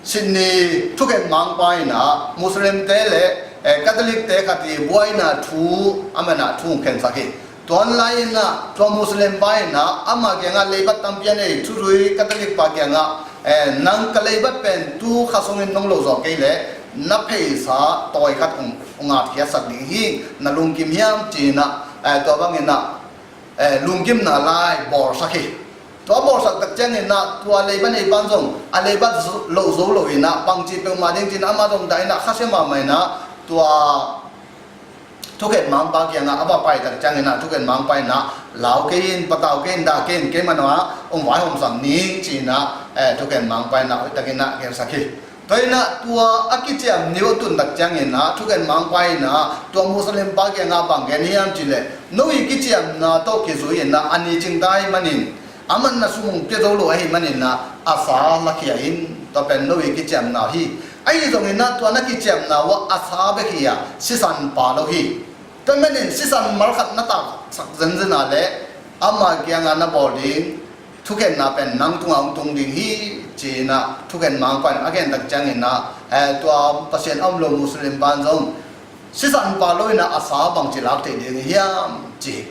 Sydney thukhen mangpa in ah Muslimte leh, eh, Catholicte khat i buaina thu, amah in ah thu hong khensak hi. Tua lai-in ah tua Muslimpa in ah amah kiangah leibat tampi a nei thuzui Catholic pa kiangah, eh, nang ka leibat pen tu kha sungin nong lo zawh kei leh na pheisa tawi khat hong, hong atkhiatsak ding hi, na lungkim hiam, ci-in ah, eh, tua bangin ah, eh, lungkimna lai bawlsak hi. Tua bawlsak tak ciangin ah tua leibat neipa in zong a leibat zo, lo zo lo in ah bangci peuhmah ding ci-in amah zong dah in ah khasia mahmah in ah tua thukhen mangpa kiangah a va pai tak ciangin ah thukhen mangpa in ah lau kei in, patau kei in, dah kei in, keimah in ah hong vaihawmsak ning, ci-in ah, eh, thukhen mangpa in ah hoihtakin ah gelsak hi. Tua in ah tua a kiciam ni uh a tun tak ciangin ah thukhen mangpa in ah tua Muslimpa kiangah bang gen hiam cih leh, no i kiciamna tawh kizui in ah a ni cingta ahih manin, amah in ah sum hong pia zo lo ahih manin ah a sa lakhia in, tua pen no i kiciamna hi. Ahi zongin ah tua na kiciamna uh ah a sa bek hi a, sisan pha lo hi. Tua manin sisan malkhat na taksak zenzen a leh ama kiangah na bawl ding thukhenna pen nang tungah hong tung ding hi, ci-in ah thukhen mangpa in a gen tak ciangin ah, eh, tua Pasian a um lo Muslim pa in zong sisan pha lo in ah a sa bangci lak thei ding hiam, ci hi.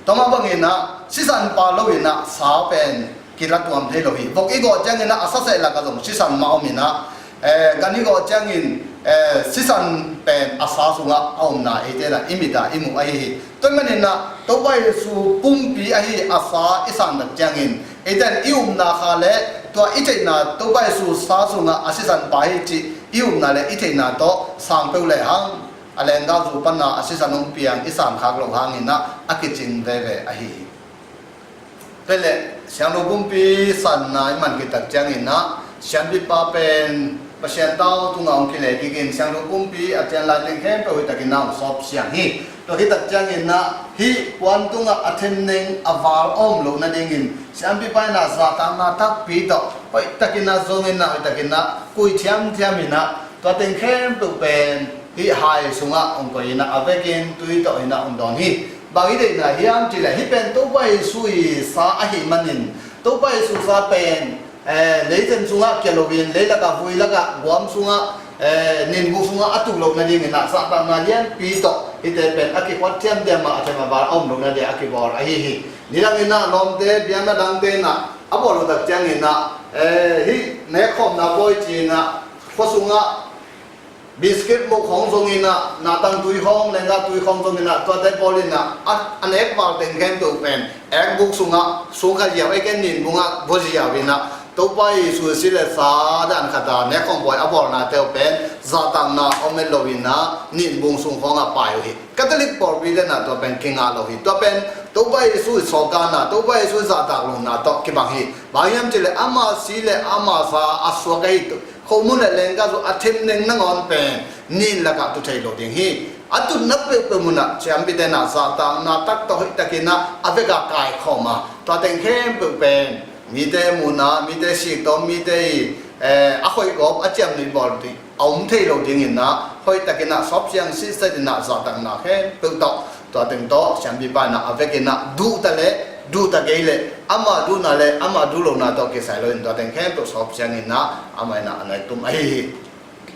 Tua mah bangin ah sisan pha lo in ah sa pen kila tuam thei lo hi. Vok i gawh ciangin ah a sa seh lakah zong sisan mah om in ah, eh, gan i gawh ciangin, eh, sisan pen a sa sungah a omna eite in ah i mit ah i muh ahi hi. Tua manin ah Topa Jesu pumpi ahi a sa i san tak ciangin eite in i upna kha le tua i theihna Topa Jesu sa sungah a sisan pha hi cih i upna le i theihna tawh sang peuh lehang a lenggahzu pan a sisan hong piang i san khak loh hangin ah a kicing veve ahi hi. Tua leh siangtho pumpi sanna i man khit tak ciangin ah siampipa pen Pasian tau tungah hong kile kikin siangtho pumpi a cian lai teng khempeuh hoih takin ah hong sawp siang hi. Tua khit tak ciangin ah hih puan tungah a themneng a val a om loh nadingin siampipa in ah zahtakna takpi tawh hoih takin ah zongin ah hoih takin ah kui thiamthiam in ah tua teng khempeuh pen hih hai sungah hong koih in ah a vekin tui tawh in ah hong dawn hi. Bang i deihna hiam cih leh hih pen Topa Jesu i sa ahih manin Topa Jesu sa pen, eh, leicem sungah kia loin leilakah vui lakah guam sungah, eh, ninbuk sungah a tuk loh nadingin ah zahtakna lianpi tawh hihte pen a kikhuat thiamthiam a, a them a val a om loh nading a kibawl ahi hi. Nidangin ah lawmte biakna dangte in ah a bawl uh tak ciangin ah, eh, hih nekkhawmna bawi ci-in ah khua sungah biskit muk khawng zongin ah, natang tui khawng, lenggah tui khawng zongin ah, tuate bawl in ah, a, a nek val teng khempeuh pen ekbuk sungah sungkha ziau, ei ken ninbungah vua ziau in ah, Topa Jesu si le sa dan khat a nekkhawm bawi a bawlnate uh pen zahtakna om et lo in ah ninbung sung khawngah pai uh hi. Catholic pawlpi ten ah tua pen kingah lo hi. Tua pen Topa Jesu i sawltakna, Topa Jesu i zahtak lohna tawh kibang hi. Bang hiam cih leh ama si le ama sa a suak ahi tu khomun le lenggahzu a themneng nangawn pen nin lakah tu thei lo ding hi. A tutna peuhpeuh munah siampite in ah zahtakna tak tawh hoih takin ah a vek a kaikhawm a, tua teng khempeuh pen mite muhna, mite siktawm, mite i, eh, a khoihgawp a ciamnuih bawl ding a om thei lo dingin ah hoih takin ah sawp siang sitset in ah zahtakna khempeuh tawh tua teng tawh siampipa in ah a vekin ah duhta le duhta kei le ama duhna le ama duh lohna tawh kisai loin tua teng khempeuh sawp siangin ah amah in ah a nai tum ahi hi.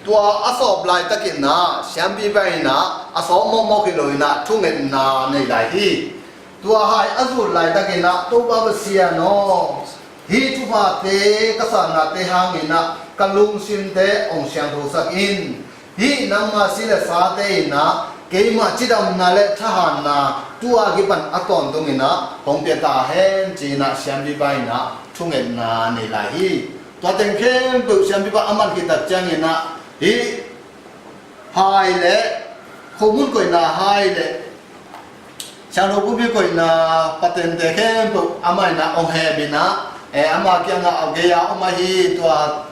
Tua a sawp laitakin ah siampipa in ah a sawp mawkmawk hi loin ah thungetna nei lai hi. Tua hai a zut laitakin ah Topa Pasian aw, hih thuphate ka sannate hangin ah ka lungsimte hong siangthosak in. Hih nangma si le sate in ah keimah cidamna le thahatna tu-a kipan a tawntungin ah hong pia ta hen, ci-in ah siampipa in ah thungetna nei lai hi. Tua teng khempeuh siampipa a man khit tak ciangin ah hih hai le khomun koihna hai le siangtho pumpi koihna patente khempeuh amah in ah hong hem in ah, eh, ama kiangah a gei-a om ahi tua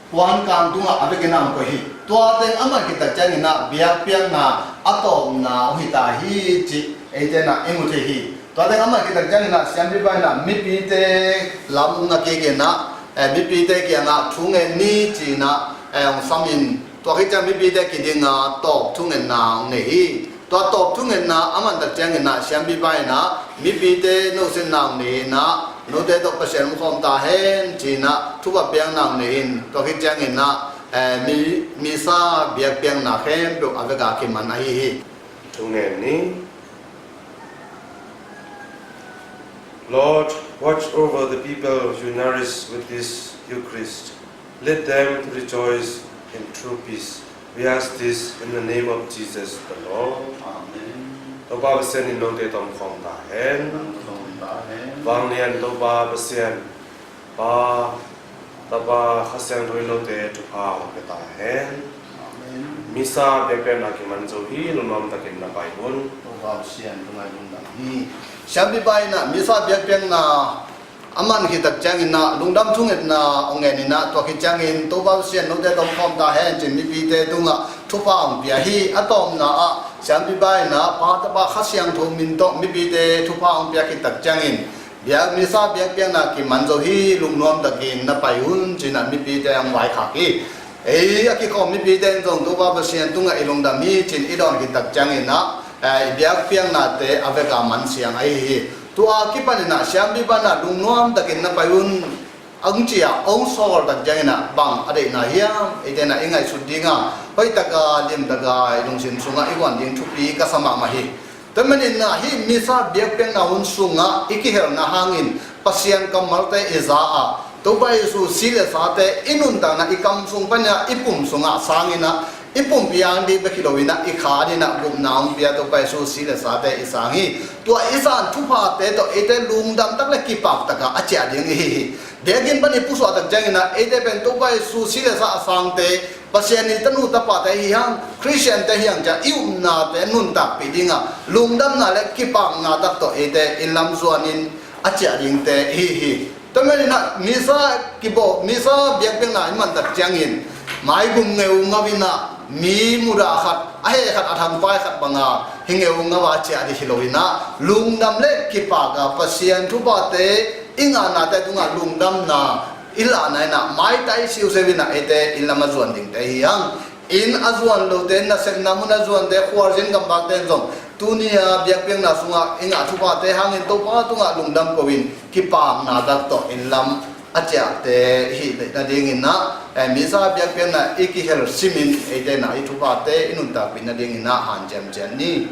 puankang tungah a vekin ah hong koih hi. Tua teng a man khit tak ciangin ah biakpiakna a tawpna hong hi ta hi cih eite in ah i mu thei hi. Tua teng a man khit tak ciangin ah siampipa in ah mipite lam na kikin ah, eh, mipite kiangah thungen ni ci-in ah, eh, hong samin tua khit ciang mipite kiding a tawp thungetna hong nei hi. Tua tawp thungetna a man tak ciangin ah siampipa in ah mipite nosinna hong nei in ah note tawh Pasian hong khawm ta hen ci-in ah thupha piakna hong nei in tua khit ciangin ah, eh, mi, misa biakpiakna khempeuh a vek a kiman ahi hi. Thungen ni. Lord, watch over the people you nourish with this Eucharist. Let them rejoice in true peace. We ask this in the name of Jesus the Lord. Amen. Topa Pasian in note tawh hong khawm ta hen. Nang tawh hong khawm ta hen. Vanglian Topa Pasian, Pa, Tapa, Kha Siangtho in note thupha hong pia ta hen. Amen. Misa biakpiakna kiman zo hi, lungnuam takin na pai un. Topa Pasian, lungngai lungdam hi. Siampipa in ah misa biakpiakna a man khit tak ciangin ah lungdam thungetna hong ngen in ah tua khit ciangin Topa Pasian note tawh hong khawm ta hen ci-in mipite tungah thupha hong pia hi. A tawpna ah siampipa in ah Pa, Tapa, Kha Siangtho min tawh mipite thupha hong pia khit tak ciangin biak, misa biakpiakna kiman zo hi, lungnuam takin na pai un ci-in ah mipite hong vaikhak hi. Ei a kikhawm mipite in zong Topa Pasian tungah i lungdam hi ci-in i dawn khit tak ciangin ah, eh, i biakpiaknate a veka mansiang ahi hi. Tua a kipanin ah siampi pan ah lungnuam takin na pai un, hong ci-a hong sawl tak ciangin ah bang a deihna hiam? Eite in ah i ngaihsut ding a, hoih taka lim taka i lungsim sungah i guan ding thupi ka sa mahmah hi. Tua manin ah hih Missa biakpiakna hun sungah i kihelna hangin Pasian kammalte i za a, Topa Jesu si le sate i nuntakna, i kam sung panin ah, i pum sungah sangin ah, i pumpi hang ding bek hi loin ah, i kha adingin ah gupna hong pia Topa Jesu si le sate i sang hi. Tua i san thuphate tawh eite lungdam tak le kipak taka a ciah ding i hi hi. Biakinn pan i pusuah tak ciangin ah eite pen Topa Jesu si le sa a sangte, Pasian i tanu tapate hi hang, Khristiante hi hang ci-a i upnate nuntakpih ding a, lungdamna le kipakna tak tawh eite inn lam zuanin a ciah dingte i hi hi. Tua manin ah Missa kibawl, Missa biakpiakna i man tak ciangin maigum ngeungau in ah, mi mudah khat, a heh khat, a thangpai khat banga hi ngeungau a ciah ding hi loin ah, lungdam le kipak a Pasian thuphate, i ngahna te tungah lungdamna i lahna in ah, maitai siusiu in ah eite inn lam a zuan dingte hi hang. Inn a zuan lote, nasepna mun a zuante, khualzin gambakte in zong tuni a biakpiakna sungah i ngah thuphate hangin Topa tungah lungdam ko-in kipakna tak tawh inn lam a ciahte i hih nadingin ah, eh, Missa biakpiakna i kihel simin eite in ah i thuphate i nuntakpih nadingin ah hanciam ciat ni.